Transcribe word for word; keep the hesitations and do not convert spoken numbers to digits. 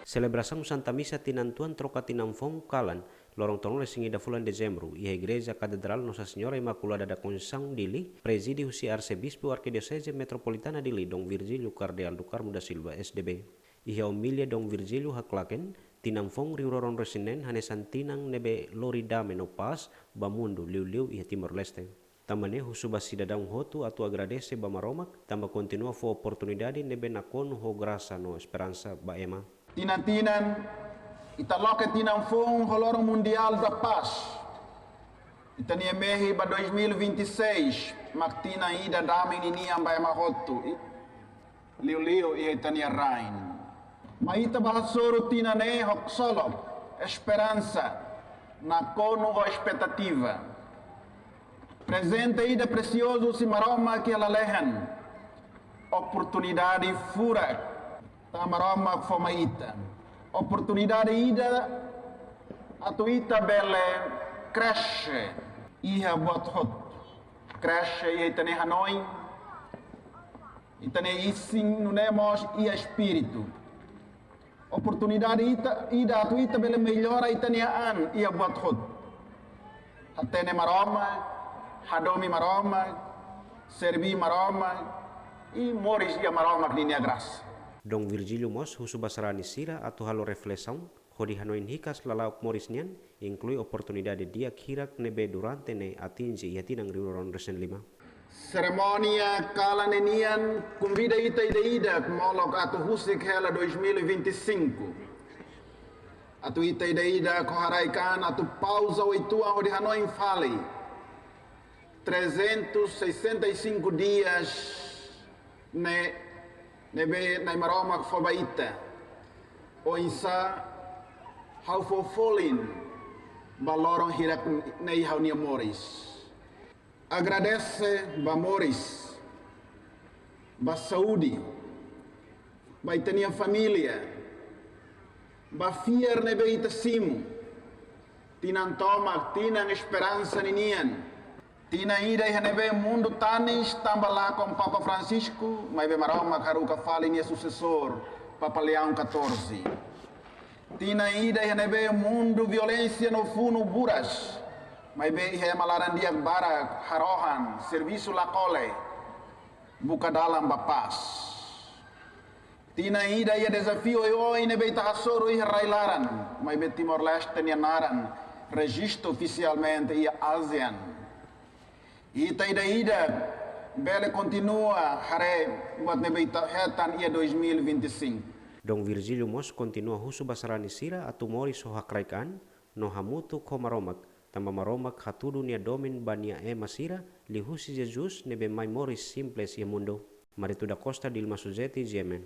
Selebrasaun Santa Misa tinan tuan troka tinan foun kalan, loron tolunulu-resin-ida fulan Dezembru, iha Igreja Katedrál Nossa Senhora Imaculada da Conceição Dili, prezide husi Arsebispu Arkidioseze Metropolitana Dili, Dom Virgílio Kardeál do Carmo da Silva, S D B. Iha omilia Dom Virgílio haklaken, tinan foun rihun rua ruanulu-resin-neen hanesan tinan ne'ebé lori dame no pás ba mundu, liuliu iha Timor-Leste. Tanba ne'e husu ba sidadaun hotu atu agradese ba Maromak, tanba kontinua fó oportunidade ne'ebé nakonu ho grasa no esperansa ba ema. Tinan-tinan, ita loke tinan foun ho loron Mundiál da Paz. Ita-nia mehi ba dois mil e vinte e seis, mak tinan ida dame ninian ba ema hotu. I, liuliu iha ita-nia rain. Mai ita bá hasoru tinan ne'e ho ksolok, esperansa, nakonu ho espetativa. Prezente ida presiozu husi Maromak iha lalehan. Oportunidade furak. Tanba Maromak fó mai ita. Oportunidade ida atu ita bele krexe iha buat hotu. Krexe iha ita-nia hanoin, ita-nia isin, nune'e mós iha espíritu. Oportunidade ita, ida atu ita bele mellora ita-nia an iha buat hotu. Hatene Maromak, hadomi Maromak, serví Maromak, i moris iha Maromak ninia grasa. Dom Virgílio mós husu ba sarani sira atu halo reflesaun, hodi hanoin hikas lala'ok moris nian, inklui oportunidade di'ak hirak ne'ebé durante ne'e atinje iha tinan rihun rua ruanulu-resin-lima. Serimónia kalan ne'e nian konvida ita ida-idak molok atu husik hela dois mil e vinte e cinco. Atu ita ida-idak ho haraik-an atu pauza uitoan hodi hanoin fali. Trezentos e sessenta e cinco dias ne'e, ne'ebé Na'i Maromak fó ba ita. Oinsá ha'u fó folin ba loron hirak ne'e iha ha'u-nia moris. Agradese ba moris, ba saúde, ba ita-nia família, ba fiar ne'ebé ita simu. Tinan tomak, tinan esperansa ninian. Tinan ida iha ne'ebé mundu tanis tanba lakon Papa Francisco, maibé Maromak haruka fali nia susesór, Papa Leão catorze. Tinan ida iha ne'ebé mundu violénsia no funu buras, maibé iha ema laran-di'ak barak harohan, servisu la kole, buka dalan ba pás. Tinan ida iha dezafiu oioin ne'ebé ita hasoru iha rai-laran, maibé Timor-Leste nia naran rejista ofisialmente iha ASEAN. Ita ida-idak bele kontinua haree buat ne'ebé ita hetan iha dois mil e vinte e cinco. Dom Virgílio mós kontinua husu ba sarani sira atu moris ho hakraik-an no hamutuk ho Maromak, tanba Maromak hatudu nia domin ba nia ema sira liuhusi Jesus ne'ebé mai moris simples iha mundu. Marito da Costa, Dilma Suzeti, G M N.